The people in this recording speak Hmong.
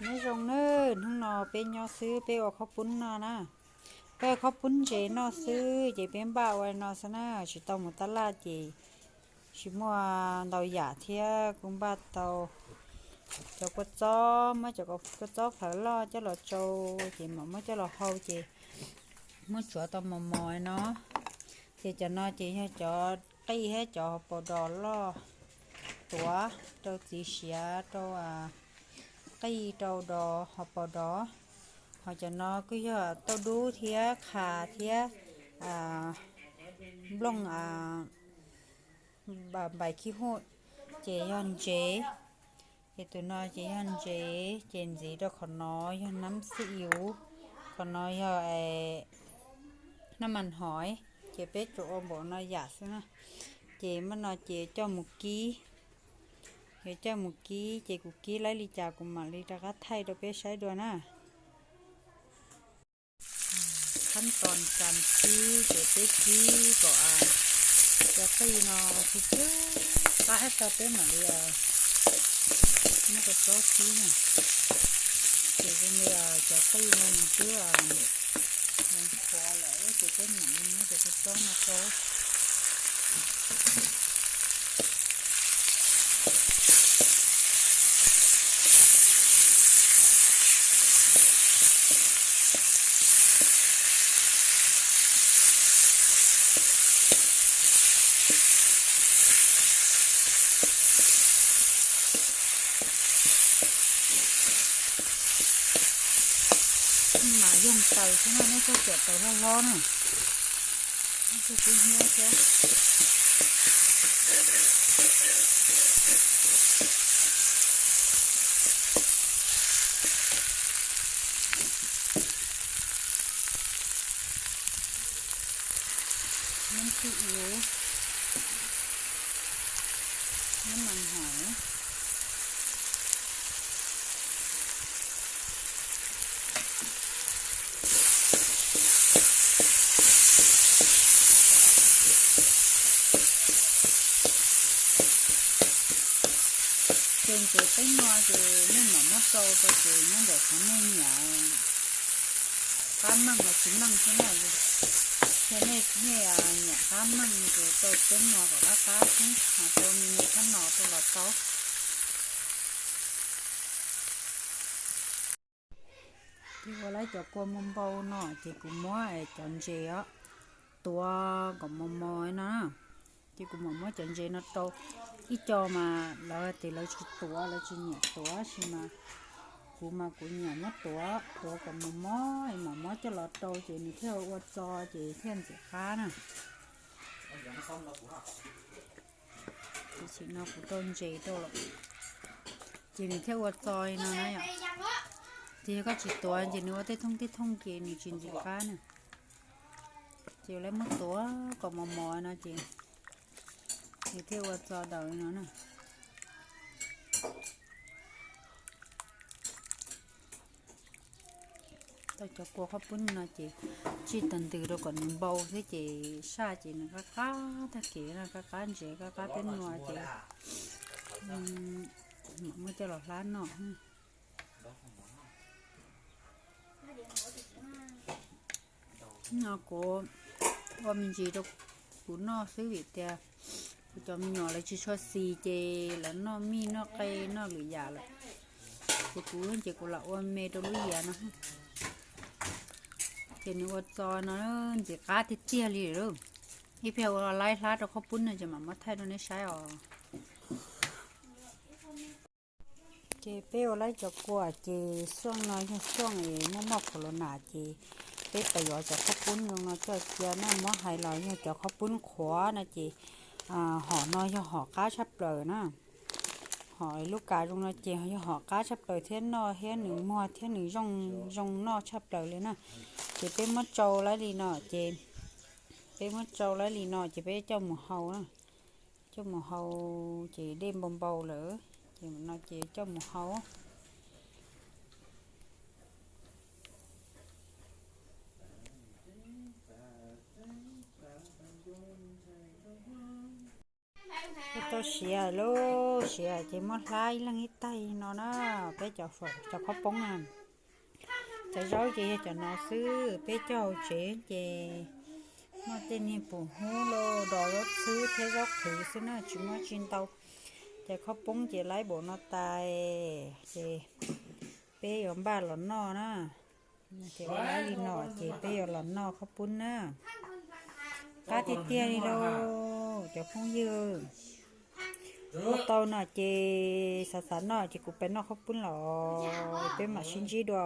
Nyob zoo nawb, hnub no peb nyob xwb peb ua khaub poob no na. Peb ua khaub poob ntses noj xwb ces peb npaj ua no xwb na, tsis tau mus tab laj ces tsis muaj ntau yam thiab kuj npaj tau cov kua txob, muab cov kua txob plhawv loj coj los tsau, ces mam muab coj los hau ces muab tsuav tau mos mos no. Ces cov no ces yog cov qij thiab cov hauv paus dos loj tuav rau txiv siav rau qij rau dos hauv paus dos. Ho cov no kuj yog tauj dub thiab qha thiab nplooj npais khib huj, ces yog ntsev. Ces tus no ces yog ntsev, ces ntxiv rau qhov no yog nab xib yuv, qhov no yog nab mas hov, ces peb tsuas ua npaum no yam xwb na. Ces muab no ces coj mus kib, yuav coj mus kib ces kuv kib laib li cas kuv mam li rov qab thaij rau peb saib dua na. Khab tos cas kib ces peb kib kom cov qij no tsis txog qab tag peb mam li muab cov txob kib na. Ces zoo li cov qij no nws twb qhuav lawm ces peb mam li muab cov txob no rau. Mas yog taws xwb na, nej txhob tsuam taws hlob hlob na. Txhob kub hnyiab thiab. Nab xib yuv, nab mas hov. Ces ntsev peb no ces nej mam muab rau rau ces nyob ntawm qhov nej nyiam qab meej los tsis meej xwb na. Yog nej nyiam qab meej ces rau peb no kom qab qab xwb, ho rau me me thab no rau los tau. Ces ua lawm cov kua npau npau no ces kuv muab cov ntses os tuav kom mos mos no. Ces kuv mam muab cov ntses no rau. Ib co mas lawv tias lawv tsis tuav, lawv tsis nyiam tuav, tab sis mas kuv mas kuv nyiam muab tuav, tuav kom mos mos es mam muab coj los rau ces nws thiaj ua txo ces thiaj ntxim qab na. Ces tam sim no kuv rau ntses rau lawm, ces nws thiaj ua txo li no na yom. Ces yog koj tsis tuav ces nws ua tej thooj tej thooj ces nws tsis ntxim qab na. Ces lawv muab tuav kom mos mos no ces nws thiaj ua txo daws li no na. Tau cov kua qhob poob no ces tsij tag ntws rau kom nws npau xwb ces saj ces nws qab qab tag kev no, qab qab ntses qab qab peb nua ces mam muab coj los hlab noj. No kuv ua me ntsis rau kuv noj xwb vim tias kuv cov me nyuam lawv tsis tshua xis ces lawv noj mij noj qe noj lwm yam lawm. Ces kuv ces kuv lam ua me rau lub yias no. Ces nws ua txo no ntxim qab tiag tiag li lawm. Ib pliag ua laib hlab rau qhob poob no ces mam muab thaij rau nej saib os. Ces peb ua laib cov kua ces xyoo no yog xyoo es muaj muaj corona ces peb pais yuav cov qhob poob zoo no coj cia na, muab hais los yog cov qhob poob qhuav no ces hom no yog hom qab tshaj plaws na. Hom lub kas zoo no ces yog hom qab tshaj plaws thiab noj thiab nws muag thiab nws zoo, zoo noj tshaj plaws li na. Ces peb muab tsau laib li no ces, peb muab tsau laib li no ces peb coj mus hau na. Coj mus hau ces dej npau npau lawm ces no ces coj mus hau. Ua Siav lauj, siav ces muab hlab ib leeg ib taig no na. Peb cov, cov khaub poob na. Cov zaub ces yog cov no xwb, peb coj hauv tsev ces muaj tej niag pum hnub los dos zaub txhwb thiab zaub qhwv xwb na, tsis muaj tsis ntau. Ces khaub poob ces laib npaum no tas, ces peb yuav npaj los noj na. Ces ua laib li no ces peb yuav los noj khaub poob na. Qab tiag tiag li lauj cov phooj ywg. Ua tau no ces xav xav noj ces kuv pais noj khaub poob los, peb mam sib ntsib dua.